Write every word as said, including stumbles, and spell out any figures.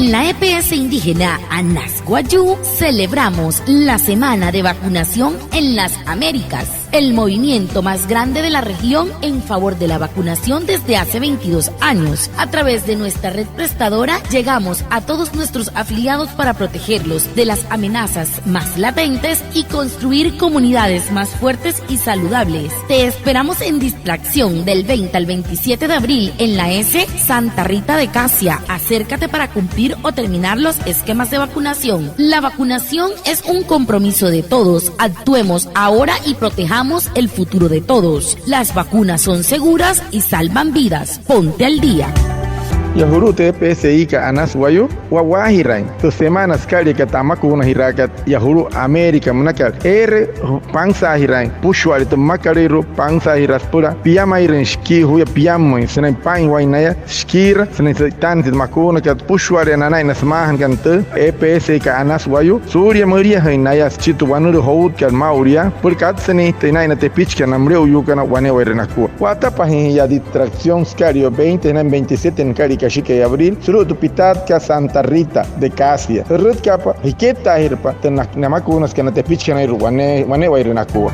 En la E P S indígena Anas Wayuu celebramos la Semana de Vacunación en las Américas, el movimiento más grande de la región en favor de la vacunación desde hace veintidós años. A través de nuestra red prestadora, llegamos a todos nuestros afiliados para protegerlos de las amenazas más latentes y construir comunidades más fuertes y saludables. Te esperamos en Distracción del veinte al veintisiete de abril en la S Santa Rita de Casia. Acércate para cumplir o terminar los esquemas de vacunación. La vacunación es un compromiso de todos. Actuemos ahora y protejamos el futuro de todos. Las vacunas son seguras y salvan vidas. Ponte al día. Yaa julu'u tü E P S I kat Anas Wayuu, wa'waajiraain tü semana sükaliakat tü amakuunajiraakat yaa julu'u América münakat. Eere pansaajiraain süpüshua'ale tü mmakalüirua, pansaajiraa süpüla piamairüin shikii juya piammüin sünain paa'inwain naya shikiira sünain sü'itaanüin tü makuunakat. Süpüshua'ale nanain na sümaajanakana tü E P S I kat Anas Wayuu, suulia müliajüin naya süchi tü wanülüü joutkat maa'ulu yaa süpüla katsüinjatüin naa'in na tepichikana na müle'uyuukana wane'ewaire nakua. Wa'atapajüin yaa Distracción sükalia veinte sünain veintisiete nükalia kashikai abril sulu'u tü pitaatkat Santa Rita de Casia. Jürütkaapa jikettaajirapa tü na- namakuunasükat na tepichikanairua wane- wane'ewaire nakua.